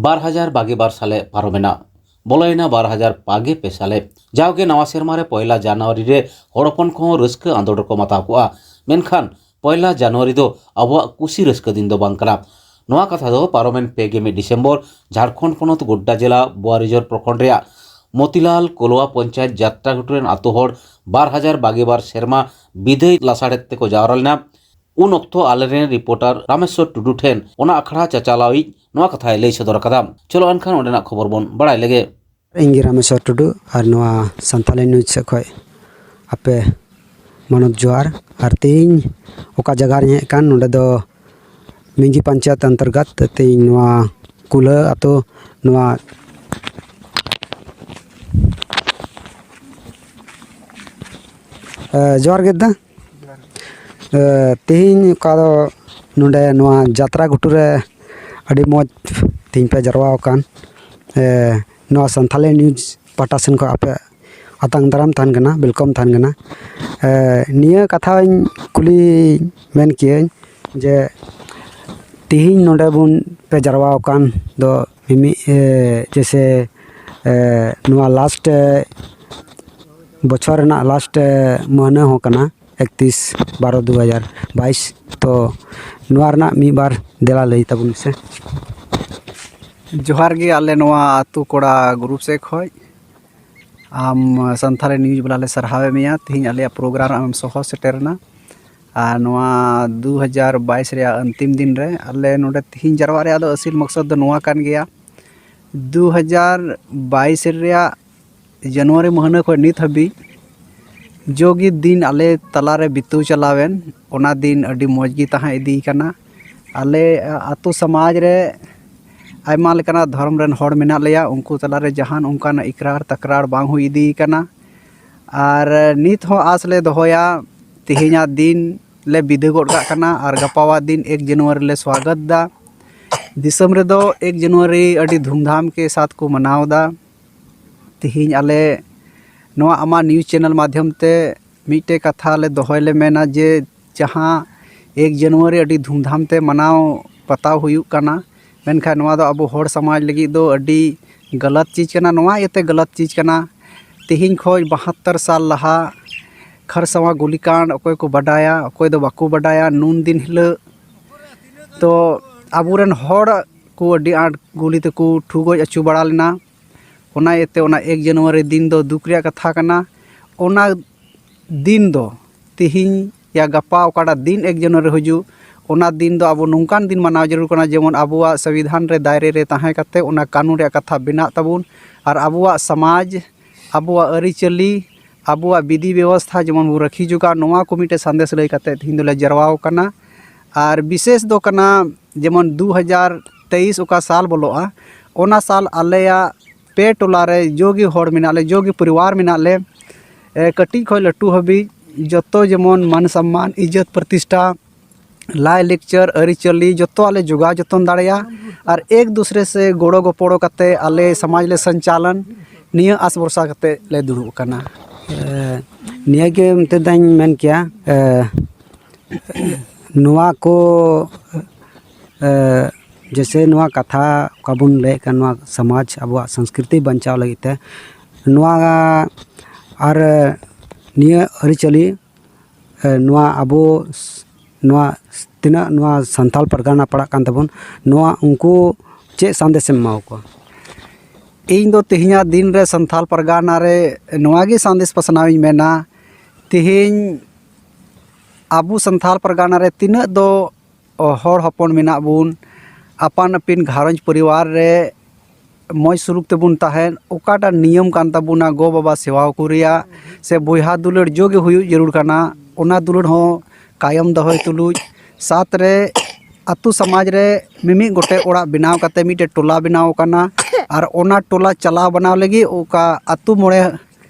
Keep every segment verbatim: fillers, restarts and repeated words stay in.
ᱵᱟᱨ ᱦᱟᱡᱟᱨ ᱵᱟᱜᱮ ᱵᱟᱨ ᱥᱟᱞᱮ ᱯᱟᱨᱚᱢᱮᱱᱟ, ᱵᱚᱞᱚᱭᱮᱱᱟ ᱵᱟᱨ ᱦᱟᱡᱟᱨ ᱵᱟᱜᱮ ᱯᱮ ᱥᱟᱞᱮ᱾ ᱡᱟᱣᱜᱮ ᱱᱟᱣᱟ ᱥᱮᱨᱢᱟ ᱨᱮ ᱯᱚᱭᱞᱟ ᱡᱟᱱᱩᱣᱟᱨᱤ ᱨᱮ ᱦᱚᱲ ᱦᱚᱯᱚᱱ ᱠᱚᱦᱚᱸ ᱨᱟᱹᱥᱠᱟᱹ ᱟᱸᱫᱳᱲ ᱨᱮᱠᱚ ᱢᱟᱛᱟᱣ ᱠᱚᱜᱼᱟ, ᱢᱮᱱᱠᱷᱟᱱ ᱯᱚᱭᱞᱟ ᱡᱟᱱᱩᱣᱟᱨᱤ ᱫᱚ ᱟᱵᱚᱣᱟᱜ ᱠᱩᱥᱤ ᱨᱟᱹᱥᱠᱟᱹ ᱫᱤᱱ ᱫᱚ ᱵᱟᱝ ᱠᱟᱱᱟ᱾ ᱱᱚᱣᱟ ᱠᱟᱛᱷᱟ ᱫᱚ ᱯᱟᱨᱚᱢᱮᱱ ᱯᱮ ᱜᱮ ᱢᱤᱫ ᱰᱤᱥᱮᱢᱵᱚᱨ ᱡᱷᱟᱲᱠᱷᱚᱸᱰ ᱯᱚᱱᱚᱛ ᱜᱳᱰᱰᱟ ᱡᱮᱞᱟ ᱵᱳᱣᱟᱨᱤᱡᱳᱨ ᱯᱨᱚᱠᱷᱚᱸᱰ ᱨᱮᱭᱟᱜ ᱢᱚᱛᱤᱞᱟᱞ ᱠᱳᱞᱣᱟ ᱯᱚᱧᱪᱟᱭᱮᱛ ᱡᱟᱛᱨᱟ ᱜᱷᱩᱴᱩ ᱨᱮᱱ ᱟᱛᱳ ᱦᱚᱲ ᱵᱟᱨ ᱦᱟᱡᱟᱨ ᱵᱟᱜᱮ ᱵᱟᱨ ᱥᱮᱨᱢᱟ ᱵᱤᱫᱟᱹᱭ ᱞᱟᱥᱟᱲᱦᱮᱫ ᱛᱮᱠᱚ ᱡᱟᱣᱨᱟ ᱞᱮᱱᱟ᱾ ᱩᱱ ᱚᱠᱛᱚ ᱟᱞᱮᱨᱮᱱ ᱨᱤᱯᱳᱨᱴᱟᱨ ᱨᱟᱢᱮᱥᱣᱚᱨ ᱴᱩᱰᱩ ᱴᱷᱮᱱ ᱚᱱᱟ ᱟᱠᱷᱲᱟ ᱪᱟᱪᱟᱞᱟᱣᱤᱡ ᱱᱚᱣᱟ ᱠᱟᱛᱷᱟᱭ ᱞᱟᱹᱭ ᱥᱚᱫᱚᱨ ᱟᱠᱟᱫᱟ᱾ ᱪᱚᱞᱚ ᱮᱱᱠᱷᱟᱱ ᱚᱸᱰᱮᱱᱟᱜ ᱠᱷᱚᱵᱚᱨ ᱵᱚᱱ ᱵᱟᱲᱟᱭ ᱞᱮᱜᱮ᱾ ᱤᱧ ᱜᱮ ᱨᱟᱢᱮᱥᱣᱚᱨ ᱴᱩᱰᱩ, ᱟᱨ ᱱᱚᱣᱟ ᱥᱟᱱᱛᱟᱞᱤ ᱱᱤᱭᱩᱡᱽ ᱥᱮᱫ ᱠᱷᱚᱱ ᱟᱯᱮ ᱢᱟᱱᱚᱛ ᱡᱚᱦᱟᱨ᱾ ᱟᱨ ᱛᱮᱦᱮᱧ ᱚᱠᱟ ᱡᱟᱭᱜᱟ ᱨᱤᱧ ᱦᱮᱡ ᱟᱠᱟᱱ, ᱱᱚᱰᱮ ᱫᱚ ᱢᱤᱧᱜᱤ ᱯᱚᱧᱪᱟᱭᱮᱛ ᱚᱱᱛᱚᱨᱜᱚᱛ᱾ ᱛᱮᱦᱮᱧ ᱱᱚᱣᱟ ᱠᱩᱞᱟᱹ ᱟᱛᱳ, ᱱᱚᱣᱟ, ᱮ, ᱡᱚᱦᱟᱨ ᱜᱮ ᱫᱟ᱾ ᱮ, ᱛᱮᱦᱮᱧ ᱚᱠᱟ ᱫᱚ ᱱᱚᱰᱮ ᱱᱚᱣᱟ ᱡᱟᱛᱨᱟ ᱜᱷᱩᱴᱩ ᱨᱮ ᱟᱹᱰᱤ ᱢᱚᱡᱽ ᱛᱮᱦᱮᱧ ᱯᱮ ᱡᱟᱨᱣᱟ ᱟᱠᱟᱱ᱾ ᱮ, ᱱᱚᱣᱟ ᱥᱟᱱᱛᱷᱟᱞᱤ ᱱᱤᱭᱩᱡᱽ ᱯᱟᱦᱴᱟ ᱥᱮᱱ ᱠᱷᱚᱱ ᱟᱯᱮ ᱟᱛᱟᱝ ᱫᱟᱨᱟᱢ ᱛᱟᱦᱮᱱ ᱠᱟᱱᱟ, ᱣᱮᱞᱠᱟᱢ ᱛᱟᱦᱮᱱ ᱠᱟᱱᱟ᱾ ᱮ, ᱱᱤᱭᱟᱹ ᱠᱟᱛᱷᱟᱧ ᱠᱩᱞᱤ ᱢᱮᱱ ᱠᱤᱭᱟᱹᱧ ᱡᱮ ᱛᱮᱦᱮᱧ ᱱᱚᱰᱮ ᱵᱚᱱ ᱯᱮ ᱡᱟᱨᱣᱟ ᱟᱠᱟᱱ ᱫᱚ ᱢᱤᱢᱤᱫ, ᱮ, ᱡᱮᱭᱥᱮ, ᱮ, ᱱᱚᱣᱟ ᱞᱟᱥᱴ, ᱮ, ᱵᱚᱪᱷᱚᱨ ᱨᱮᱱᱟᱜ ᱞᱟᱥᱴ, ᱮ, ᱢᱟᱹᱦᱱᱟᱹ ᱦᱚᱸ ᱠᱟᱱᱟ, ᱮᱠᱛᱤᱥ ᱵᱟᱨᱚ ᱫᱩ ᱦᱟᱡᱟᱨ ᱵᱟᱭᱤᱥ᱾ ᱛᱚ ᱱᱚᱣᱟ ᱨᱮᱱᱟᱜ ᱢᱤᱫ ᱵᱟᱨ ᱫᱮᱞᱟ ᱞᱟᱹᱭ ᱛᱟᱵᱚᱱ ᱢᱮᱥᱮ᱾ ᱡᱚᱦᱟᱨ ᱜᱮ ᱟᱞᱮ ᱱᱚᱣᱟ ᱟᱹᱛᱩ ᱠᱚᱲᱟ ᱜᱨᱩᱯ ᱥᱮᱫ ᱠᱷᱚᱱ᱾ ᱟᱢ ᱥᱟᱱᱛᱷᱟᱞᱤ ᱱᱤᱭᱩᱡᱽ ᱵᱟᱞᱟ ᱞᱮ ᱥᱟᱨᱦᱟᱣᱮᱫ ᱢᱮᱭᱟ, ᱛᱮᱦᱮᱧ ᱟᱞᱮᱭᱟᱜ ᱯᱨᱳᱜᱨᱟᱢ ᱨᱮ ᱟᱢᱮᱢ ᱥᱚᱦᱚᱨ ᱥᱮᱴᱮᱨᱮᱱᱟ᱾ ᱟᱨ ᱱᱚᱣᱟ ᱫᱩ ᱦᱟᱡᱟᱨ ᱵᱟᱭᱤᱥ ᱨᱮᱭᱟᱜ ᱟᱱᱛᱤᱢ ᱫᱤᱱ ᱨᱮ ᱟᱞᱮ ᱱᱚᱰᱮ ᱛᱮᱦᱮᱧ ᱡᱟᱨᱣᱟᱜ ᱨᱮᱭᱟᱜ ᱫᱚ ᱟᱹᱥᱤᱞ ᱢᱚᱠᱥᱚᱫ ᱫᱚ ᱱᱚᱣᱟ ᱠᱟᱱ ᱜᱮᱭᱟ, ᱫᱩ ᱦᱟᱡᱟᱨ ᱵᱟᱭᱤᱥ ᱨᱮᱭᱟᱜ ᱡᱟᱱᱩᱣᱟᱨᱤ ᱢᱟᱹᱦᱱᱟᱹ ᱠᱷᱚᱱ ᱱᱤᱛ ᱦᱟᱹᱵᱤᱡ ᱡᱚᱜᱮ ᱫᱤᱱ ᱟᱞᱮ ᱛᱟᱞᱟᱨᱮ ᱵᱤᱛᱟᱹᱣ ᱪᱟᱞᱟᱣᱮᱱ, ᱚᱱᱟ ᱫᱤᱱ ᱟᱹᱰᱤ ᱢᱚᱡᱽ ᱜᱮ ᱛᱟᱦᱮᱸ ᱤᱫᱤ ᱠᱟᱱᱟ᱾ ᱟᱞᱮ ᱟᱛᱳ ᱥᱚᱢᱟᱡᱽ ᱨᱮ ᱟᱭᱢᱟ ᱞᱮᱠᱟᱱᱟᱜ ᱫᱷᱚᱨᱚᱢ ᱨᱮᱱ ᱦᱚᱲ ᱢᱮᱱᱟᱜ ᱞᱮᱭᱟ, ᱩᱱᱠᱩ ᱛᱟᱞᱟᱨᱮ ᱡᱟᱦᱟᱱ ᱚᱱᱠᱟᱱ ᱤᱠᱨᱟᱨ ᱛᱟᱠᱨᱟᱨ ᱵᱟᱝ ᱦᱩᱭ ᱤᱫᱤ ᱠᱟᱱᱟ᱾ ᱟᱨ ᱱᱤᱛ ᱦᱚᱸ ᱟᱸᱥ ᱞᱮ ᱫᱚᱦᱚᱭᱟ, ᱛᱮᱦᱮᱧᱟᱜ ᱫᱤᱱ ᱞᱮ ᱵᱤᱫᱟᱹ ᱜᱚᱫ ᱠᱟᱜ ᱠᱟᱱᱟ ᱟᱨ ᱜᱟᱯᱟᱣᱟᱜ ᱫᱤᱱ ᱮᱠ ᱡᱟᱱᱩᱣᱟᱨᱤ ᱞᱮ ᱥᱣᱟᱜᱚᱛ ᱫᱟ᱾ ᱫᱤᱥᱚᱢ ᱨᱮᱫᱚ ᱮᱠ ᱡᱟᱱᱩᱣᱟᱨᱤ ᱟᱹᱰᱤ ᱫᱷᱩᱢᱫᱷᱟᱢ ᱠᱮ ᱥᱟᱛ ᱠᱚ ᱢᱟᱱᱟᱣ ᱫᱟ᱾ ᱛᱮᱦᱮᱧ ᱟᱞᱮ ᱱᱚᱣᱟ ᱟᱢᱟᱜ ᱱᱤᱭᱩᱡᱽ ᱪᱮᱱᱮᱞ ᱢᱟᱫᱽᱫᱷᱚᱢ ᱛᱮ ᱢᱤᱫᱴᱮᱡ ᱠᱟᱛᱷᱟ ᱞᱮ ᱫᱚᱦᱚᱭ ᱞᱮ ᱢᱮᱱᱟ ᱡᱮ ᱡᱟᱦᱟᱸ ᱮᱠ ᱡᱟᱱᱩᱣᱟᱨᱤ ᱟᱹᱰᱤ ᱫᱷᱩᱢᱫᱷᱟᱢ ᱛᱮ ᱢᱟᱱᱟᱣ ᱵᱟᱛᱟᱣ ᱦᱩᱭᱩᱜ ᱠᱟᱱᱟ, ᱢᱮᱱᱠᱷᱟᱱ ᱱᱚᱣᱟ ᱫᱚ ᱟᱵᱚ ᱦᱚᱲ ᱥᱚᱢᱟᱡᱽ ᱞᱟᱹᱜᱤᱫ ᱫᱚ ᱟᱹᱰᱤ ᱜᱟᱞᱟᱛ ᱪᱤᱡᱽ ᱠᱟᱱᱟ᱾ ᱱᱚᱣᱟ ᱤᱭᱟᱹᱛᱮ ᱜᱟᱞᱟᱛ ᱪᱤᱡᱽ ᱠᱟᱱᱟ, ᱛᱮᱦᱮᱧ ᱠᱷᱚᱱ ᱵᱟᱦᱟᱛᱛᱚᱨ ᱥᱟᱞ ᱞᱟᱦᱟ ᱠᱷᱟᱨᱥᱟᱣᱟ ᱜᱩᱞᱤᱠᱟᱸᱰ ᱚᱠᱚᱭ ᱠᱚ ᱵᱟᱰᱟᱭᱟ, ᱚᱠᱚᱭ ᱫᱚ ᱵᱟᱠᱚ ᱵᱟᱰᱟᱭᱟ, ᱱᱩᱱ ᱫᱤᱱ ᱦᱤᱞᱳᱜ ᱛᱚ ᱟᱵᱚᱨᱮᱱ ᱦᱚᱲ ᱠᱚ ᱟᱹᱰᱤ ᱟᱸᱴ ᱜᱩᱞᱤ ᱛᱮᱠᱚ ᱴᱷᱩ ᱜᱚᱡ ᱟᱹᱪᱩ ᱵᱟᱲᱟ ᱞᱮᱱᱟ᱾ ᱚᱱᱟ ᱤᱭᱟᱹᱛᱮ ᱚᱱᱟ ᱮᱠ ᱡᱟᱱᱩᱣᱟᱨᱤ ᱫᱤᱱ ᱫᱚ ᱫᱩᱠ ᱨᱮᱭᱟᱜ ᱠᱟᱛᱷᱟ ᱠᱟᱱᱟ᱾ ᱚᱱᱟ ᱫᱤᱱ ᱫᱚ ᱛᱤᱦᱤᱧ ᱭᱟ ᱜᱟᱯᱟ ᱚᱠᱟᱴᱟᱜ ᱫᱤᱱ ᱮᱠ ᱡᱟᱱᱩᱣᱟᱨᱤ ᱦᱤᱡᱩᱜ, ᱚᱱᱟ ᱫᱤᱱ ᱫᱚ ᱟᱵᱚ ᱱᱚᱝᱠᱟᱱ ᱫᱤᱱ ᱢᱟᱱᱟᱣ ᱡᱟᱹᱨᱩᱲ ᱠᱟᱱᱟ, ᱡᱮᱢᱚᱱ ᱟᱵᱚᱣᱟᱜ ᱥᱚᱝᱵᱤᱫᱷᱟᱱ ᱨᱮ ᱫᱟᱭᱨᱮ ᱨᱮ ᱛᱟᱦᱮᱸ ᱠᱟᱛᱮ ᱚᱱᱟ ᱠᱟᱹᱱᱩᱱ ᱨᱮᱭᱟᱜ ᱠᱟᱛᱷᱟ ᱵᱮᱱᱟᱜ ᱛᱟᱵᱚᱱ ᱟᱨ ᱟᱵᱚᱣᱟᱜ ᱥᱚᱢᱟᱡᱽ, ᱟᱵᱚᱣᱟᱜ ᱟᱹᱨᱤᱪᱟᱹᱞᱤ, ᱟᱵᱚᱣᱟᱜ ᱵᱤᱫᱷᱤ ᱵᱮᱵᱚᱥᱛᱷᱟ ᱡᱮᱢᱚᱱ ᱵᱚᱱ ᱨᱟᱹᱠᱷᱤ ᱡᱚᱜᱟᱣ, ᱱᱚᱣᱟ ᱠᱚ ᱢᱤᱫᱴᱮᱱ ᱥᱟᱸᱫᱮᱥ ᱞᱟᱹᱭ ᱠᱟᱛᱮ ᱛᱤᱦᱤᱧ ᱫᱚᱞᱮ ᱡᱟᱨᱣᱟ ᱟᱠᱟᱱᱟ᱾ ᱟᱨ ᱵᱤᱥᱮᱥ ᱫᱚ ᱠᱟᱱᱟ, ᱡᱮᱢᱚᱱ ᱫᱩ ᱦᱟᱡᱟᱨ ᱛᱮᱭᱤᱥ ᱚᱠᱟ ᱥᱟᱞ ᱵᱚᱞᱚᱜᱼᱟ, ᱚᱱᱟ ᱥᱟᱞ ᱟᱞᱮᱭᱟᱜ ᱯᱮ ᱴᱚᱞᱟ ᱨᱮ ᱡᱚᱜᱮ ᱦᱚᱲ ᱢᱮᱱᱟᱜ ᱞᱮ, ᱡᱚᱜᱮ ᱯᱚᱨᱤᱵᱟᱨ ᱢᱮᱱᱟᱜ ᱞᱮ, ᱮ, ᱠᱟᱹᱴᱤᱡ ᱠᱷᱚᱱ ᱞᱟᱹᱴᱩ ᱦᱟᱹᱵᱤᱡ ᱡᱚᱛᱚ ᱡᱮᱢᱚᱱ ᱢᱟᱱ ᱥᱚᱢᱢᱟᱱ, ᱤᱡᱽᱡᱚᱛ ᱯᱨᱚᱛᱤᱥᱴᱷᱟ, ᱞᱟᱭ ᱞᱮᱠᱪᱟᱨ, ᱟᱹᱨᱤᱪᱟᱹᱞᱤ ᱡᱚᱛᱚᱣᱟᱜ ᱞᱮ ᱡᱚᱜᱟᱣ ᱡᱚᱛᱚᱱ ᱫᱟᱲᱮᱭᱟᱜᱼᱟ᱾ ᱟᱨ ᱮᱠ ᱫᱩᱥᱨᱮ ᱥᱮ ᱜᱚᱲᱚ ᱜᱚᱯᱚᱲᱚ ᱠᱟᱛᱮ ᱟᱞᱮ ᱥᱚᱢᱟᱡᱽ ᱞᱮ ᱥᱚᱧᱪᱟᱞᱚᱱ, ᱱᱤᱭᱟᱹ ᱟᱥ ᱵᱷᱚᱨᱥᱟ ᱠᱟᱛᱮ ᱞᱮ ᱫᱩᱲᱩᱵ ᱟᱠᱟᱱᱟ᱾ ᱮ, ᱱᱤᱭᱟᱹ ᱜᱮ ᱢᱮᱱᱛᱮ ᱫᱟᱧ ᱢᱮᱱ ᱠᱮᱭᱟ, ᱮ, ᱱᱚᱣᱟ ᱠᱚ, ᱮ, ᱡᱮᱭᱥᱮ ᱱᱚᱣᱟ ᱠᱟᱛᱷᱟ ᱚᱠᱟ ᱵᱚᱱ ᱞᱟᱹᱭᱮᱫ ᱠᱟᱱ, ᱱᱚᱣᱟ ᱥᱚᱢᱟᱡᱽ, ᱟᱵᱚᱣᱟᱜ ᱥᱚᱝᱥᱠᱨᱤᱛᱤ ᱵᱟᱧᱪᱟᱣ ᱞᱟᱹᱜᱤᱫ ᱛᱮ ᱱᱚᱣᱟ ᱟᱨ ᱱᱤᱭᱟᱹ ᱟᱹᱨᱤᱪᱟᱹᱞᱤ, ᱮ, ᱱᱚᱣᱟ ᱟᱵᱚ ᱥ-, ᱱᱚᱣᱟ ᱛᱤᱱᱟᱹᱜ ᱱᱚᱣᱟ ᱥᱟᱱᱛᱟᱲ ᱯᱟᱨᱜᱟᱱᱟ ᱯᱟᱲᱟᱜ ᱠᱟᱱ ᱛᱟᱵᱚᱱ, ᱱᱚᱣᱟ ᱩᱱᱠᱩ ᱪᱮᱫ ᱥᱟᱸᱫᱮᱥᱮᱢ ᱮᱢᱟ ᱠᱚᱣᱟ? ᱤᱧ ᱫᱚ ᱛᱮᱦᱮᱧᱟᱜ ᱫᱤᱱ ᱨᱮ ᱥᱟᱱᱛᱟᱲ ᱯᱟᱨᱜᱟᱱᱟ ᱨᱮ ᱱᱚᱣᱟ ᱜᱮ ᱥᱟᱸᱫᱮᱥ ᱯᱟᱥᱱᱟᱣ ᱤᱧ ᱢᱮᱱᱟ, ᱛᱮᱦᱮᱧ ᱟᱵᱚ ᱥᱟᱱᱛᱟᱲ ᱯᱟᱨᱜᱟᱱᱟ ᱨᱮ ᱛᱤᱱᱟᱹᱜ ᱫᱚ ᱦᱚᱲ ᱦᱚᱯᱚᱱ ᱢᱮᱱᱟᱜ ᱵᱚᱱ, ᱟᱯᱟᱱ ᱟᱹᱯᱤᱱ ᱜᱷᱟᱨᱚᱸᱡᱽ ᱯᱚᱨᱤᱵᱟᱨ ᱨᱮ ᱢᱚᱡᱽ ᱥᱩᱞᱩᱠ ᱛᱮᱵᱚᱱ ᱛᱟᱦᱮᱱ, ᱚᱠᱟᱴᱟᱜ ᱱᱤᱭᱚᱢ ᱠᱟᱱ ᱛᱟᱵᱚᱱᱟ ᱜᱚ ᱵᱟᱵᱟ ᱥᱮᱵᱟ ᱠᱚ ᱨᱮᱭᱟᱜ, ᱥᱮ ᱵᱚᱭᱦᱟ ᱫᱩᱞᱟᱹᱲ ᱡᱚᱜᱮ ᱦᱩᱭᱩᱜ ᱡᱟᱹᱨᱩᱲ ᱠᱟᱱᱟ, ᱚᱱᱟ ᱫᱩᱞᱟᱹᱲ ᱦᱚᱸ ᱠᱟᱭᱚᱢ ᱫᱚᱦᱚᱭ ᱛᱩᱞᱩᱡ, ᱥᱟᱛ ᱨᱮ ᱟᱛᱳ ᱥᱚᱢᱟᱡᱽ ᱨᱮ ᱢᱤᱢᱤᱫ ᱜᱚᱴᱮᱡ ᱚᱲᱟᱜ ᱵᱮᱱᱟᱣ ᱠᱟᱛᱮ ᱢᱤᱫᱴᱮᱡ ᱴᱚᱞᱟ ᱵᱮᱱᱟᱣ ᱟᱠᱟᱱᱟ᱾ ᱟᱨ ᱚᱱᱟ ᱴᱚᱞᱟ ᱪᱟᱞᱟᱣ ᱵᱟᱱᱟᱣ ᱞᱟᱹᱜᱤᱫ ᱚᱠᱟ ᱟᱛᱳ ᱢᱚᱬᱮ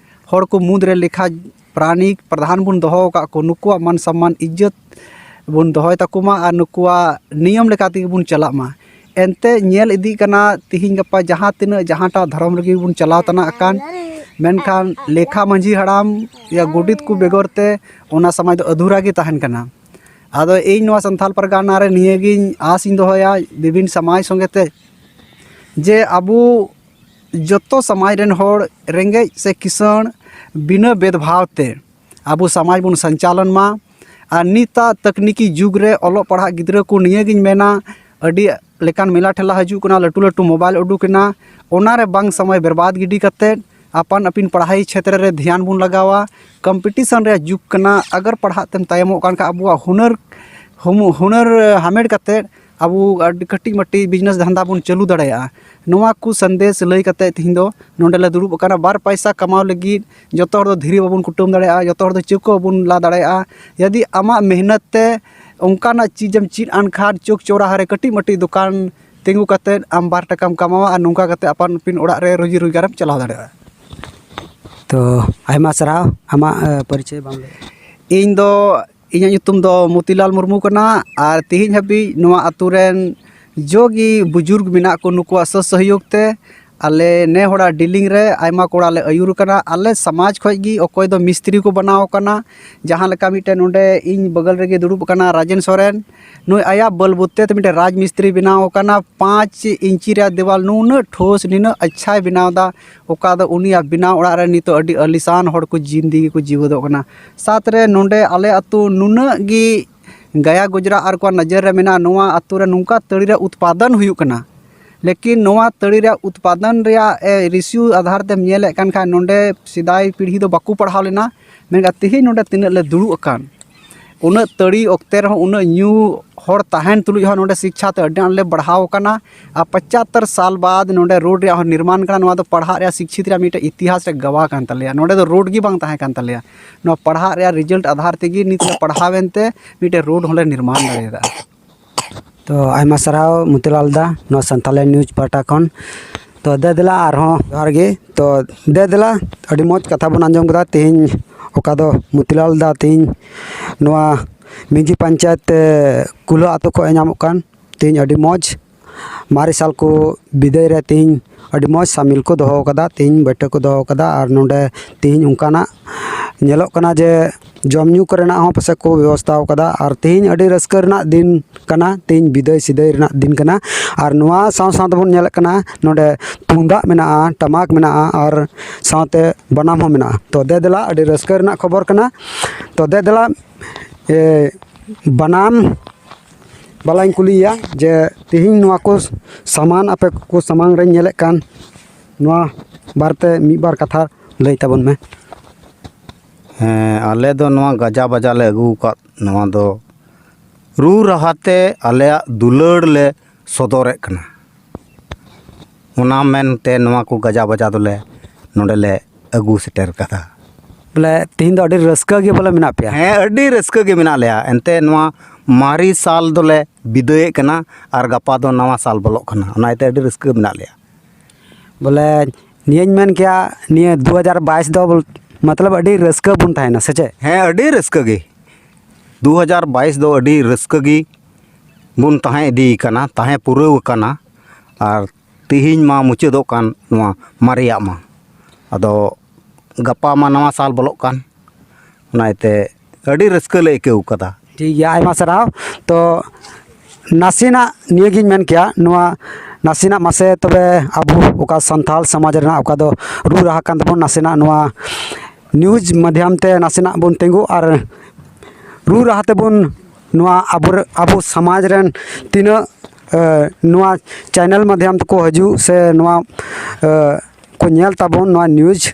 ᱦᱚᱲ ᱠᱚ ᱢᱩᱫᱽ ᱨᱮ ᱞᱮᱠᱷᱟ ᱯᱨᱟᱱᱤᱠ ᱯᱨᱟᱫᱷᱟᱱ ᱵᱚᱱ ᱫᱚᱦᱚ ᱟᱠᱟᱫ ᱠᱚ, ᱱᱩᱠᱩᱣᱟᱜ ᱢᱟᱱ ᱥᱚᱢᱢᱟᱱ ᱤᱡᱽᱡᱚᱛ ᱵᱚᱱ ᱫᱚᱦᱚᱭ ᱛᱟᱠᱚ ᱢᱟ ᱟᱨ ᱱᱩᱠᱩᱣᱟᱜ ᱱᱤᱭᱚᱢ ᱞᱮᱠᱟ ᱛᱮᱜᱮ ᱵᱚᱱ ᱪᱟᱞᱟᱜ ᱢᱟ᱾ ᱮᱱᱛᱮ ᱧᱮᱞ ᱤᱫᱤᱜ ᱠᱟᱱᱟ, ᱛᱤᱦᱤᱧ ᱜᱟᱯᱟ ᱡᱟᱦᱟᱸ ᱛᱤᱱᱟᱹᱜ ᱡᱟᱦᱟᱸᱴᱟᱜ ᱫᱷᱚᱨᱚᱢ ᱨᱮᱜᱮ ᱵᱚᱱ ᱪᱟᱞᱟᱣ ᱛᱟᱱᱟ ᱟᱠᱟᱱ, ᱢᱮᱱᱠᱷᱟᱱ ᱞᱮᱠᱷᱟ ᱢᱟᱹᱡᱷᱤ ᱦᱟᱲᱟᱢ ᱭᱟ ᱜᱚᱰᱮᱛ ᱠᱚ ᱵᱮᱜᱚᱨ ᱛᱮ ᱚᱱᱟ ᱥᱚᱢᱟᱡᱽ ᱫᱚ ᱟᱫᱷᱩᱨᱟ ᱜᱮ ᱛᱟᱦᱮᱱ ᱠᱟᱱᱟ᱾ ᱟᱫᱚ ᱤᱧ ᱱᱚᱣᱟ ᱥᱟᱱᱛᱟᱲ ᱯᱟᱨᱜᱟᱱᱟ ᱨᱮ ᱱᱤᱭᱟᱹᱜᱤᱧ ᱟᱥᱤᱧ ᱫᱚᱦᱚᱭᱟ ᱵᱤᱵᱷᱤᱱ ᱥᱚᱢᱟᱡᱽ ᱥᱚᱸᱜᱮ ᱛᱮ, ᱡᱮ ᱟᱵᱚ ᱡᱚᱛᱚ ᱥᱚᱢᱟᱡᱽ ᱨᱮᱱ ᱦᱚᱲ ᱨᱮᱸᱜᱮᱡ ᱥᱮ ᱠᱤᱥᱟᱹᱬ ᱵᱤᱱᱟᱹ ᱵᱷᱮᱫᱽᱵᱷᱟᱣ ᱛᱮ ᱟᱵᱚ ᱥᱚᱢᱟᱡᱽ ᱵᱚᱱ ᱥᱚᱧᱪᱟᱞᱚᱱ ᱢᱟ᱾ ᱟᱨ ᱱᱤᱛᱟᱜ ᱛᱟᱠᱱᱤᱠᱤ ᱡᱩᱜᱽ ᱨᱮ ᱚᱞᱚᱜ ᱯᱟᱲᱦᱟᱜ ᱜᱤᱫᱽᱨᱟᱹ ᱠᱚ ᱱᱤᱭᱟᱹᱜᱤᱧ ᱢᱮᱱᱟ, ᱟᱹᱰᱤ ᱞᱮᱠᱟᱱ ᱢᱮᱞᱟ ᱴᱷᱮᱞᱟ ᱦᱤᱡᱩᱜ ᱠᱟᱱᱟ, ᱞᱟᱹᱴᱩ ᱞᱟᱹᱴᱩ ᱢᱳᱵᱟᱭᱤᱞ ᱩᱰᱩᱠ ᱮᱱᱟ, ᱚᱱᱟ ᱨᱮ ᱵᱟᱝ ᱥᱚᱢᱚᱭ ᱵᱮᱨᱵᱟᱫᱽ ᱜᱤᱰᱤ ᱠᱟᱛᱮᱫ ᱟᱯᱟᱱ ᱟᱹᱯᱤᱱ ᱯᱟᱲᱦᱟᱣ ᱪᱷᱮᱛᱨᱚ ᱨᱮ ᱫᱷᱮᱭᱟᱱ ᱵᱚᱱ ᱞᱟᱜᱟᱣᱟ᱾ ᱠᱚᱢᱯᱤᱴᱤᱥᱚᱱ ᱨᱮᱭᱟᱜ ᱡᱩᱜᱽ ᱠᱟᱱᱟ᱾ ᱟᱜᱟᱨ ᱯᱟᱲᱦᱟᱜ ᱛᱮᱢ ᱛᱟᱭᱚᱢᱚᱜ ᱠᱟᱱ ᱠᱷᱟᱱ ᱟᱵᱚᱣᱟᱜ ᱦᱩᱱᱟᱹᱨ ᱦᱩᱢ- ᱦᱩᱱᱟᱹᱨ ᱦᱟᱢᱮᱴ ᱠᱟᱛᱮᱫ ᱟᱵᱚ ᱟᱹᱰᱤ ᱠᱟᱹᱴᱤᱡ ᱢᱟᱹᱴᱤᱡ ᱵᱤᱡᱽᱱᱮᱥ ᱫᱷᱟᱱᱫᱟ ᱵᱚᱱ ᱪᱟᱹᱞᱩ ᱫᱟᱲᱮᱭᱟᱜᱼᱟ᱾ ᱱᱚᱣᱟ ᱠᱚ ᱥᱟᱸᱫᱮᱥ ᱞᱟᱹᱭ ᱠᱟᱛᱮᱫ ᱛᱮᱦᱮᱧ ᱫᱚ ᱱᱚᱰᱮ ᱞᱮ ᱫᱩᱲᱩᱵ ᱟᱠᱟᱱᱟ᱾ ᱵᱟᱨ ᱯᱟᱭᱥᱟ ᱠᱟᱢᱟᱣ ᱞᱟᱹᱜᱤᱫ ᱡᱚᱛᱚ ᱦᱚᱲ ᱫᱚ ᱫᱷᱤᱨᱤ ᱵᱟᱵᱚᱱ ᱠᱩᱴᱟᱹᱢ ᱫᱟᱲᱮᱭᱟᱜᱼᱟ, ᱡᱚᱛᱚ ᱦᱚᱲ ᱫᱚ ᱪᱟᱹᱣᱠᱟᱹ ᱵᱟᱵᱚᱱ ᱞᱟ ᱫᱟᱲᱮᱭᱟᱜᱼᱟ᱾ ᱡᱩᱫᱤ ᱟᱢᱟᱜ ᱢᱮᱦᱱᱚᱛ ᱛᱮ ᱚᱱᱠᱟᱱᱟᱜ ᱪᱤᱡᱽ ᱮᱢ ᱪᱮᱫ ᱟᱱ ᱠᱷᱟᱱ, ᱪᱚᱠ ᱪᱚᱣᱨᱟᱦᱟ ᱨᱮ ᱠᱟᱹᱴᱤᱡ ᱢᱟᱹᱴᱤᱡ ᱫᱚᱠᱟᱱ ᱛᱤᱸᱜᱩ ᱠᱟᱛᱮᱫ ᱟᱢ ᱵᱟᱨ ᱴᱟᱠᱟᱢ ᱠᱟᱢᱟᱣᱟ ᱟᱨ ᱱᱚᱝᱠᱟ ᱠᱟᱛᱮᱫ ᱟᱯᱟᱱ ᱟᱹᱯᱤᱱ ᱚᱲᱟᱜ ᱨᱮ ᱨᱩᱡᱤ ᱨᱳᱡᱽᱜᱟᱨᱮᱢ ᱪᱟᱞᱟᱣ ᱫᱟᱲᱮᱭᱟᱜᱼᱟ᱾ ᱛᱚ, ᱟᱭᱢᱟ ᱥᱟᱨᱦᱟᱣ᱾ ᱟᱢᱟᱜ, ᱮ, ᱯᱚᱨᱤᱪᱚᱭ ᱵᱟᱢ ᱞᱟᱹᱭ? ᱤᱧ ᱫᱚ, ᱤᱧᱟᱹᱜ ᱧᱩᱛᱩᱢ ᱫᱚ ᱢᱚᱛᱤᱞᱟᱞ ᱢᱩᱨᱢᱩ ᱠᱟᱱᱟ᱾ ᱟᱨ ᱛᱮᱦᱮᱧ ᱦᱟᱹᱵᱤᱡ ᱱᱚᱣᱟ ᱟᱛᱳ ᱨᱮᱱ ᱡᱚᱜᱮ ᱵᱩᱡᱩᱨᱜᱽ ᱢᱮᱱᱟᱜ ᱠᱚ, ᱱᱩᱠᱩᱣᱟᱜ ᱥᱚᱦ ᱥᱚᱦᱭᱳᱜᱽ ᱛᱮ ᱟᱞᱮ ᱱᱮ ᱦᱚᱲᱟᱜ ᱰᱤᱞᱤᱝ ᱨᱮ ᱟᱭᱢᱟ ᱠᱚᱲᱟ ᱞᱮ ᱟᱹᱭᱩᱨ ᱠᱟᱱᱟ᱾ ᱟᱞᱮ ᱥᱚᱢᱟᱡᱽ ᱠᱷᱚᱱ ᱜᱮ ᱚᱠᱚᱭ ᱫᱚ ᱢᱤᱥᱛᱨᱤ ᱠᱚ ᱵᱮᱱᱟᱣ ᱟᱠᱟᱱᱟ, ᱡᱟᱦᱟᱸ ᱞᱮᱠᱟ ᱢᱤᱫᱴᱮᱱ ᱱᱚᱰᱮ ᱤᱧ ᱵᱟᱜᱟᱞ ᱨᱮᱜᱮ ᱫᱩᱲᱩᱵ ᱟᱠᱟᱱᱟ ᱨᱟᱡᱮᱱ ᱥᱚᱨᱮᱱ, ᱱᱩᱭ ᱟᱭᱟᱜ ᱵᱚᱞ ᱵᱩᱛ ᱛᱮ ᱢᱤᱫᱴᱮᱱ ᱨᱟᱡᱽ ᱢᱤᱥᱛᱨᱤ ᱵᱮᱱᱟᱣ ᱟᱠᱟᱱᱟ᱾ ᱯᱟᱸᱪ ᱤᱧᱪᱤ ᱨᱮᱭᱟᱜ ᱫᱮᱣᱟᱞ ᱱᱩᱱᱟᱹᱜ ᱴᱷᱳᱥ, ᱱᱤᱱᱟᱹᱜ ᱟᱪᱪᱷᱟᱭ ᱵᱮᱱᱟᱣ ᱮᱫᱟ, ᱚᱠᱟ ᱫᱚ ᱩᱱᱤᱭᱟᱜ ᱵᱮᱱᱟᱣ ᱚᱲᱟᱜ ᱨᱮ ᱱᱤᱛᱚᱜ ᱟᱹᱰᱤ ᱟᱹᱞᱤᱥᱟᱱ ᱦᱚᱲ ᱠᱚ ᱡᱤᱱᱫᱮᱜᱤ ᱠᱚ ᱡᱤᱣᱮᱫᱚᱜ ᱠᱟᱱᱟ᱾ ᱥᱟᱛ ᱨᱮ ᱱᱚᱰᱮ ᱟᱞᱮ ᱟᱹᱛᱩ ᱱᱩᱱᱟᱹᱜ ᱜᱮ ᱜᱟᱭᱟ ᱜᱩᱡᱽᱨᱟ ᱟᱨ ᱠᱚᱣᱟᱜ ᱱᱚᱡᱚᱨ ᱨᱮ ᱢᱮᱱᱟᱜᱼᱟ, ᱱᱚᱣᱟ ᱟᱹᱛᱩ ᱨᱮ ᱱᱚᱝᱠᱟ ᱛᱟᱹᱲᱤ ᱨᱮᱭᱟᱜ ᱩᱛᱯᱟᱫᱚᱱ ᱦᱩᱭᱩᱜ ᱠᱟᱱᱟ᱾ ᱞᱮᱠᱤᱱ ᱱᱚᱣᱟ ᱛᱟᱹᱲᱤ ᱨᱮᱭᱟᱜ ᱩᱛᱯᱟᱫᱚᱱ ᱨᱮᱭᱟᱜ, ᱮ, ᱨᱮᱥᱤᱭᱳ ᱟᱫᱷᱟᱨ ᱛᱮᱢ ᱧᱮᱞᱮᱫ ᱠᱟᱱ ᱠᱷᱟᱱ, ᱱᱚᱰᱮ ᱥᱮᱫᱟᱭ ᱯᱤᱲᱦᱤ ᱫᱚ ᱵᱟᱠᱚ ᱯᱟᱲᱦᱟᱣ ᱞᱮᱱᱟ, ᱢᱮᱱᱠᱷᱟᱱ ᱛᱮᱦᱮᱧ ᱱᱚᱰᱮ ᱛᱤᱱᱟᱹᱜ ᱞᱮ ᱫᱩᱲᱩᱵ ᱟᱠᱟᱱ, ᱩᱱᱟᱹᱜ ᱛᱟᱹᱲᱤ ᱚᱠᱛᱮ ᱨᱮᱦᱚᱸ ᱩᱱᱟᱹᱜ ᱧᱩ ᱦᱚᱲ ᱛᱟᱦᱮᱱ ᱛᱩᱞᱩᱡ ᱦᱚᱸ ᱱᱚᱰᱮ ᱥᱤᱠᱪᱷᱟ ᱛᱮ ᱟᱹᱰᱤ ᱟᱸᱴ ᱞᱮ ᱵᱟᱲᱦᱟᱣ ᱟᱠᱟᱱᱟ᱾ ᱟᱨ ᱯᱚᱸᱪᱟᱛᱛᱳᱨ ᱥᱟᱞ ᱵᱟᱫ ᱱᱚᱰᱮ ᱨᱳᱰ ᱨᱮᱭᱟᱜ ᱦᱚᱸ ᱱᱤᱨᱢᱟᱱ ᱠᱟᱱᱟ᱾ ᱱᱚᱣᱟ ᱫᱚ ᱯᱟᱲᱦᱟᱜ ᱨᱮᱭᱟᱜ ᱥᱤᱠᱪᱷᱤᱛ ᱨᱮᱭᱟᱜ ᱢᱤᱫᱴᱮᱱ ᱤᱛᱤᱦᱟᱥ ᱨᱮ ᱜᱟᱣᱟ ᱠᱟᱱ ᱛᱟᱞᱮᱭᱟ᱾ ᱱᱚᱰᱮ ᱫᱚ ᱨᱳᱰ ᱜᱮ ᱵᱟᱝ ᱛᱟᱦᱮᱸ ᱠᱟᱱ ᱛᱟᱞᱮᱭᱟ᱾ ᱱᱚᱣᱟ ᱯᱟᱲᱦᱟᱜ ᱨᱮᱭᱟᱜ ᱨᱮᱡᱟᱞᱴ ᱟᱫᱷᱟᱨ ᱛᱮᱜᱮ ᱱᱤᱛ ᱞᱮ ᱯᱟᱲᱦᱟᱣ ᱮᱱᱛᱮ ᱢᱤᱫᱴᱮᱱ ᱨᱳᱰ ᱦᱚᱸᱞᱮ ᱱᱤᱨᱢᱟᱱ ᱫᱟᱲᱮᱭᱟᱫᱟ᱾ ᱛᱚ, ᱟᱭᱢᱟ ᱥᱟᱨᱦᱟᱣ ᱢᱚᱛᱤᱞᱟᱞ ᱫᱟ, ᱱᱚᱣᱟ ᱥᱟᱱᱛᱟᱞᱤ ᱱᱤᱭᱩᱡᱽ ᱯᱟᱦᱴᱟ ᱠᱷᱚᱱ᱾ ᱛᱚ, ᱫᱮ ᱫᱮᱞᱟ ᱟᱨᱦᱚᱸ ᱡᱚᱦᱟᱨ ᱜᱮ᱾ ᱛᱚ, ᱫᱮ ᱫᱮᱞᱟ, ᱟᱹᱰᱤ ᱢᱚᱡᱽ ᱠᱟᱛᱷᱟ ᱵᱚᱱ ᱟᱸᱡᱚᱢ ᱠᱮᱫᱟ ᱛᱮᱦᱮᱧ, ᱚᱠᱟ ᱫᱚ ᱢᱚᱛᱤᱞᱟᱞ ᱫᱟ ᱛᱮᱦᱮᱧ ᱱᱚᱣᱟ ᱢᱤᱡᱷᱤ ᱯᱚᱧᱪᱟᱭᱮᱛ, ᱮ, ᱠᱩᱞᱦᱟᱹ ᱟᱛᱳ ᱠᱷᱚᱱ ᱮ ᱧᱟᱢᱚᱜ ᱠᱟᱱ᱾ ᱛᱮᱦᱮᱧ ᱟᱹᱰᱤ ᱢᱚᱡᱽ ᱢᱟᱨᱮ ᱥᱟᱞ ᱠᱚ ᱵᱤᱫᱟᱹᱭ ᱨᱮ ᱛᱮᱦᱮᱧ ᱟᱹᱰᱤ ᱢᱚᱡᱽ ᱥᱟᱢᱤᱞ ᱠᱚ ᱫᱚᱦᱚ ᱠᱟᱫᱟ, ᱛᱮᱦᱮᱧ ᱵᱟᱹᱭᱴᱷᱟᱹᱠ ᱠᱚ ᱫᱚᱦᱚ ᱠᱟᱫᱟ᱾ ᱟᱨ ᱱᱚᱰᱮ ᱛᱮᱦᱮᱧ ᱚᱱᱠᱟᱱᱟᱜ ᱧᱮᱞᱚᱜ ᱠᱟᱱᱟ ᱡᱮ ᱡᱚᱢ ᱧᱩ ᱠᱚᱨᱮᱱᱟᱜ ᱦᱚᱸ ᱯᱟᱥᱮᱡ ᱠᱚ ᱵᱮᱵᱚᱥᱛᱷᱟ ᱟᱠᱟᱫᱟ᱾ ᱟᱨ ᱛᱮᱦᱮᱧ ᱟᱹᱰᱤ ᱨᱟᱹᱥᱠᱟᱹ ᱨᱮᱱᱟᱜ ᱫᱤᱱ ᱠᱟᱱᱟ, ᱛᱮᱦᱮᱧ ᱵᱤᱫᱟᱹᱭ ᱥᱤᱫᱟᱹᱭ ᱨᱮᱱᱟᱜ ᱫᱤᱱ ᱠᱟᱱᱟ᱾ ᱟᱨ ᱱᱚᱣᱟ ᱥᱟᱶ ᱥᱟᱶ ᱛᱮᱵᱚᱱ ᱧᱮᱞᱮᱫ ᱠᱟᱱᱟ, ᱱᱚᱰᱮ ᱛᱩᱢᱫᱟᱜ ᱢᱮᱱᱟᱜᱼᱟ, ᱴᱟᱢᱟᱠ ᱢᱮᱱᱟᱜᱼᱟ, ᱟᱨ ᱥᱟᱶᱛᱮ ᱵᱟᱱᱟᱢ ᱦᱚᱸ ᱢᱮᱱᱟᱜᱼᱟ᱾ ᱛᱚ ᱫᱮ ᱫᱮᱞᱟ, ᱟᱹᱰᱤ ᱨᱟᱹᱥᱠᱟᱹ ᱨᱮᱱᱟᱜ ᱠᱷᱚᱵᱚᱨ ᱠᱟᱱᱟ᱾ ᱛᱚ ᱫᱮ ᱫᱮᱞᱟ, ᱮ, ᱵᱟᱱᱟᱢ ᱵᱟᱞᱟᱧ ᱠᱩᱞᱤᱭᱮᱭᱟ ᱡᱮ ᱛᱮᱦᱮᱧ ᱱᱚᱣᱟ ᱠᱚ ᱥᱟᱢᱟᱱ ᱟᱯᱮ ᱠᱚ ᱥᱟᱢᱟᱝ ᱨᱮᱧ ᱧᱮᱞᱮᱫ ᱠᱟᱱ, ᱱᱚᱣᱟ ᱵᱟᱨᱮᱛᱮ ᱢᱤᱫ ᱵᱟᱨ ᱠᱟᱛᱷᱟ ᱞᱟᱹᱭ ᱛᱟᱵᱚᱱ ᱢᱮ᱾ ᱦᱮᱸ, ᱟᱞᱮ ᱫᱚ ᱱᱚᱣᱟ ᱜᱟᱡᱟ ᱵᱟᱡᱟ ᱞᱮ ᱟᱹᱜᱩ ᱟᱠᱟᱫ, ᱱᱚᱣᱟ ᱫᱚ ᱨᱩ ᱨᱟᱦᱟ ᱛᱮ ᱟᱞᱮᱭᱟᱜ ᱫᱩᱞᱟᱹᱲ ᱞᱮ ᱥᱚᱫᱚᱨᱮᱫ ᱠᱟᱱᱟ᱾ ᱚᱱᱟ ᱢᱮᱱᱛᱮ ᱱᱚᱣᱟ ᱠᱚ ᱜᱟᱡᱟ ᱵᱟᱡᱟ ᱫᱚᱞᱮ ᱱᱚᱰᱮ ᱞᱮ ᱟᱹᱜᱩ ᱥᱮᱴᱮᱨ ᱠᱟᱫᱟ᱾ ᱵᱚᱞᱮ ᱛᱤᱦᱤᱧ ᱫᱚ ᱟᱹᱰᱤ ᱨᱟᱹᱥᱠᱟᱹ ᱜᱮ ᱵᱚᱞᱮ ᱢᱮᱱᱟᱜ ᱯᱮᱭᱟ? ᱦᱮᱸ, ᱟᱹᱰᱤ ᱨᱟᱹᱥᱠᱟᱹ ᱜᱮ ᱢᱮᱱᱟᱜ ᱞᱮᱭᱟ᱾ ᱮᱱᱛᱮ ᱱᱚᱣᱟ ᱢᱟᱨᱮ ᱥᱟᱞ ᱫᱚᱞᱮ ᱵᱤᱫᱟᱹᱭᱮᱫ ᱠᱟᱱᱟ ᱟᱨ ᱜᱟᱯᱟ ᱫᱚ ᱱᱟᱣᱟ ᱥᱟᱞ ᱵᱚᱞᱚᱜ ᱠᱟᱱᱟ, ᱚᱱᱟ ᱤᱭᱟᱹᱛᱮ ᱟᱹᱰᱤ ᱨᱟᱹᱥᱠᱟᱹ ᱢᱮᱱᱟᱜ ᱞᱮᱭᱟ᱾ ᱵᱚᱞᱮ ᱱᱤᱭᱟᱹᱧ ᱢᱮᱱ ᱠᱮᱭᱟ, ᱱᱤᱭᱟᱹ ᱫᱩ ᱦᱟᱡᱟᱨ ᱵᱟᱭᱤᱥ ᱫᱚ ᱵᱚᱞ-, ᱢᱚᱛᱞᱚᱵ ᱟᱹᱰᱤ ᱨᱟᱹᱥᱠᱟᱹ ᱵᱚᱱ ᱛᱟᱦᱮᱱᱟ, ᱥᱮ ᱪᱮᱫ? ᱦᱮᱸ, ᱟᱹᱰᱤ ᱨᱟᱹᱥᱠᱟᱹ ᱜᱮ᱾ ᱫᱩ ᱦᱟᱡᱟᱨ ᱵᱟᱭᱤᱥ ᱫᱚ ᱟᱹᱰᱤ ᱨᱟᱹᱥᱠᱟᱹ ᱜᱮ ᱵᱚᱱ ᱛᱟᱦᱮᱸ ᱤᱫᱤ ᱠᱟᱱᱟ, ᱛᱟᱦᱮᱸ ᱯᱩᱨᱟᱹᱣ ᱟᱠᱟᱱᱟ᱾ ᱟᱨ ᱛᱮᱦᱮᱧ ᱢᱟ ᱢᱩᱪᱟᱹᱫᱚᱜ ᱠᱟᱱ ᱱᱚᱣᱟ ᱢᱟᱨᱮᱭᱟᱜ ᱢᱟ᱾ ᱟᱫᱚ ᱜᱟᱯᱟ ᱢᱟ ᱱᱟᱣᱟ ᱥᱟᱞ ᱵᱚᱞᱚᱜ ᱠᱟᱱ, ᱚᱱᱟ ᱤᱭᱟᱹᱛᱮ ᱟᱹᱰᱤ ᱨᱟᱹᱥᱠᱟᱹ ᱞᱮ ᱟᱹᱭᱠᱟᱹᱣ ᱠᱟᱫᱟ᱾ ᱴᱷᱤᱠ ᱜᱮᱭᱟ, ᱟᱭᱢᱟ ᱥᱟᱨᱦᱟᱣ᱾ ᱛᱚ ᱱᱟᱥᱮᱱᱟᱜ ᱱᱤᱭᱟᱹᱜᱤᱧ ᱢᱮᱱ ᱠᱮᱭᱟ, ᱱᱚᱣᱟ ᱱᱟᱥᱮᱱᱟᱜ ᱢᱟᱥᱮ ᱛᱚᱵᱮ ᱟᱵᱚ ᱚᱠᱟ ᱥᱟᱱᱛᱟᱲ ᱥᱚᱢᱟᱡᱽ ᱨᱮᱱᱟᱜ ᱚᱠᱟ ᱫᱚ ᱨᱩ ᱨᱟᱦᱟ ᱠᱟᱱ ᱛᱟᱵᱚᱱ, ᱱᱟᱥᱮᱱᱟᱜ ᱱᱚᱣᱟ ᱱᱤᱭᱩᱡᱽ ᱢᱟᱫᱽᱫᱷᱚᱢ ᱛᱮ ᱱᱟᱥᱮᱱᱟᱜ ᱵᱚᱱ ᱛᱤᱸᱜᱩ ᱟᱨ ᱨᱩ ᱨᱟᱦᱟ ᱛᱮᱵᱚᱱ ᱱᱚᱣᱟ ᱟᱵᱚ, ᱟᱵᱚ ᱥᱚᱢᱟᱡᱽ ᱨᱮᱱ ᱛᱤᱱᱟᱹᱜ, ᱮ, ᱱᱚᱣᱟ ᱪᱮᱱᱮᱞ ᱢᱟᱫᱽᱫᱷᱚᱢ ᱛᱮᱠᱚ ᱦᱤᱡᱩᱜ ᱥᱮ ᱱᱚᱣᱟ, ᱮ, ᱠᱚ ᱧᱮᱞ ᱛᱟᱵᱚᱱ ᱱᱚᱣᱟ ᱱᱤᱭᱩᱡᱽ,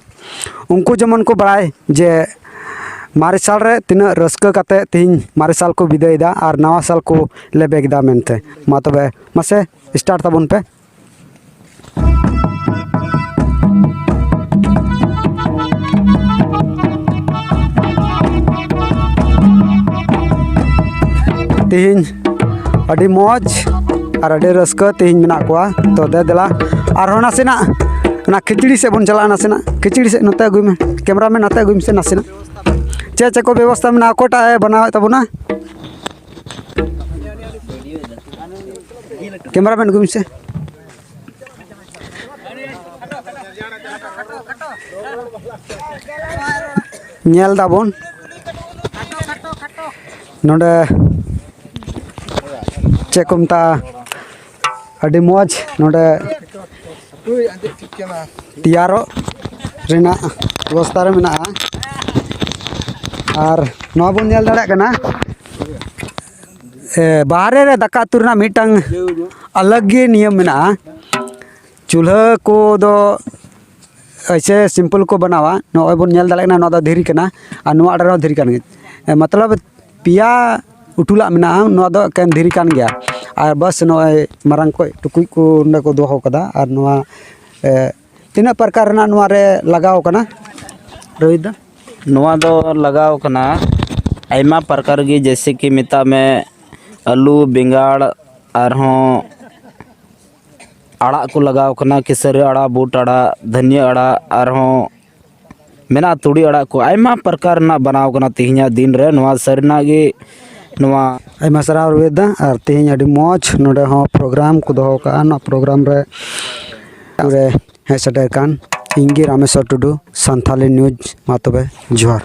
ᱩᱱᱠᱩ ᱡᱮᱢᱚᱱ ᱠᱚ ᱵᱟᱲᱟᱭ ᱡᱮ ᱢᱟᱨᱮ ᱥᱟᱞ ᱨᱮ ᱛᱤᱱᱟᱹᱜ ᱨᱟᱹᱥᱠᱟᱹ ᱠᱟᱛᱮ ᱛᱮᱦᱮᱧ ᱢᱟᱨᱮ ᱥᱟᱞ ᱠᱚ ᱵᱤᱫᱟᱹᱭᱮᱫᱟ ᱟᱨ ᱱᱟᱣᱟ ᱥᱟᱞ ᱠᱚ ᱞᱮᱵᱮᱫ ᱮᱫᱟ ᱢᱮᱱᱛᱮ᱾ ᱢᱟ ᱛᱚᱵᱮ ᱢᱟᱥᱮ ᱥᱴᱟᱨᱴ ᱛᱟᱵᱚᱱ ᱯᱮ᱾ ᱛᱮᱦᱮᱧ ᱟᱹᱰᱤ ᱢᱚᱡᱽ ᱟᱨ ᱟᱹᱰᱤ ᱨᱟᱹᱥᱠᱟᱹ ᱛᱮᱦᱮᱧ ᱢᱮᱱᱟᱜ ᱠᱚᱣᱟ᱾ ᱛᱚ ᱫᱮ ᱫᱮᱞᱟ ᱟᱨᱦᱚᱸ ᱱᱟᱥᱮᱱᱟᱜ ᱚᱱᱟ ᱠᱷᱤᱪᱲᱤ ᱥᱮᱫ ᱵᱚᱱ ᱪᱟᱞᱟᱜᱼᱟ, ᱱᱟᱥᱮᱱᱟᱜ ᱠᱷᱤᱪᱲᱤ ᱥᱮᱫ ᱱᱚᱛᱮ ᱟᱹᱜᱩᱭ ᱢᱮ, ᱠᱮᱢᱨᱟᱢᱮᱱ ᱱᱚᱛᱮ ᱟᱹᱜᱩᱭ ᱢᱮᱥᱮ ᱱᱟᱥᱮᱱᱟᱜ᱾ ᱪᱮᱫ ᱪᱮᱫ ᱠᱚ ᱵᱮᱵᱚᱥᱛᱷᱟ ᱢᱮᱱᱟᱜᱼᱟ, ᱚᱠᱚᱭᱴᱟᱜ ᱮ ᱵᱮᱱᱟᱣᱮᱫ ᱛᱟᱵᱚᱱᱟ? ᱠᱮᱢᱨᱟᱢᱮᱱ ᱟᱹᱜᱩᱭ ᱢᱮᱥᱮ᱾ ᱧᱮᱞ ᱫᱟᱵᱚᱱ ᱱᱚᱰᱮ ᱪᱮᱫ ᱠᱚ ᱢᱮᱛᱟᱜᱼᱟ, ᱟᱹᱰᱤ ᱢᱚᱡᱽ ᱱᱚᱰᱮ ᱛᱮᱭᱟᱨᱚᱜ ᱨᱮᱱᱟᱜ ᱵᱮᱵᱚᱥᱛᱷᱟ ᱨᱮ ᱢᱮᱱᱟᱜᱼᱟ᱾ ᱟᱨ ᱱᱚᱣᱟ ᱵᱚᱱ ᱧᱮᱞ ᱫᱟᱲᱮᱭᱟᱜ ᱠᱟᱱᱟ, ᱮ, ᱵᱟᱦᱨᱮ ᱨᱮ ᱫᱟᱠᱟ ᱩᱛᱩ ᱨᱮᱱᱟᱜ ᱢᱤᱫᱴᱟᱝ ᱟᱞᱟᱜᱽ ᱜᱮ ᱱᱤᱭᱚᱢ ᱢᱮᱱᱟᱜᱼᱟ᱾ ᱪᱩᱞᱦᱟᱹ ᱠᱚᱫᱚ ᱮᱭᱥᱮ simple ᱠᱚ ᱵᱮᱱᱟᱣᱟ᱾ ᱱᱚᱜᱼᱚᱭ ᱵᱚᱱ ᱧᱮᱞ ᱫᱟᱲᱮᱭᱟᱜ ᱠᱟᱱᱟ, ᱱᱚᱣᱟ ᱫᱚ ᱫᱷᱤᱨᱤ ᱠᱟᱱᱟ ᱟᱨ ᱱᱚᱣᱟ ᱟᱲᱮ ᱨᱮᱦᱚᱸ ᱫᱷᱤᱨᱤ ᱠᱟᱱ ᱜᱮᱭᱟ᱾ ᱮ, ᱢᱚᱛᱞᱚᱵ ᱯᱮᱭᱟ ᱩᱴᱩᱞᱟᱜ ᱢᱮᱱᱟᱜᱼᱟ, ᱱᱚᱣᱟ ᱫᱚ ᱮᱠᱮᱱ ᱫᱷᱤᱨᱤ ᱠᱟᱱ ᱜᱮᱭᱟ᱾ ᱟᱨ ᱵᱟᱥ ᱱᱚᱜᱼᱚᱭ ᱢᱟᱨᱟᱝ ᱠᱚᱡ ᱴᱩᱠᱩᱡ ᱠᱚ ᱱᱚᱰᱮ ᱠᱚ ᱫᱚᱦᱚ ᱠᱟᱫᱟ᱾ ᱟᱨ ᱱᱚᱣᱟ, ᱮ, ᱛᱤᱱᱟᱹᱜ ᱯᱨᱚᱠᱟᱨ ᱨᱮᱱᱟᱜ ᱱᱚᱣᱟ ᱨᱮ ᱞᱟᱜᱟᱣ ᱠᱟᱱᱟ, ᱨᱳᱦᱤᱛ ᱫᱟ? ᱱᱚᱣᱟ ᱫᱚ ᱞᱟᱜᱟᱣ ᱠᱟᱱᱟ ᱟᱭᱢᱟ ᱯᱨᱚᱠᱟᱨ ᱜᱮ, ᱡᱮᱭᱥᱮ ᱠᱤ ᱢᱮᱛᱟᱜ ᱢᱮ ᱟᱹᱞᱩ, ᱵᱮᱸᱜᱟᱲ, ᱟᱨᱦᱚᱸ ᱟᱲᱟᱜ ᱠᱚ ᱞᱟᱜᱟᱣ ᱠᱟᱱᱟ, ᱠᱮᱥᱟᱹᱨᱤ ᱟᱲᱟᱜ, ᱵᱩᱴ ᱟᱲᱟᱜ, ᱫᱷᱟᱹᱱᱤᱭᱟᱹ ᱟᱲᱟᱜ, ᱟᱨᱦᱚᱸ ᱢᱮᱱᱟᱜᱼᱟ ᱛᱩᱲᱤ ᱟᱲᱟᱜ ᱠᱚ᱾ ᱟᱭᱢᱟ ᱯᱨᱚᱠᱟᱨ ᱨᱮᱱᱟᱜ ᱵᱮᱱᱟᱣ ᱠᱟᱱᱟ ᱛᱮᱦᱮᱧᱟᱜ ᱫᱤᱱ ᱨᱮ᱾ ᱱᱚᱣᱟ ᱥᱟᱹᱨᱤᱱᱟᱜ ᱜᱮ ᱱᱚᱣᱟ ᱟᱭᱢᱟ ᱥᱟᱨᱦᱟᱣ ᱨᱳᱦᱤᱛ ᱫᱟ᱾ ᱟᱨ ᱛᱮᱦᱮᱧ ᱟᱹᱰᱤ ᱢᱚᱡᱽ ᱱᱚᱰᱮ ᱦᱚᱸ program ᱠᱚ ᱫᱚᱦᱚ ᱠᱟᱜᱼᱟ᱾ ᱱᱚᱣᱟ program ᱨᱮ, ᱨᱮ ᱦᱮᱡ ᱥᱮᱴᱮᱨ ᱠᱟᱱ ᱤᱧ ᱜᱮ ᱨᱟᱢᱮᱥᱣᱚᱨ ᱴᱩᱰᱩ, ᱥᱟᱱᱛᱷᱟᱞᱤ news᱾ ᱢᱟ ᱛᱚᱵᱮ ᱡᱚᱦᱟᱨ᱾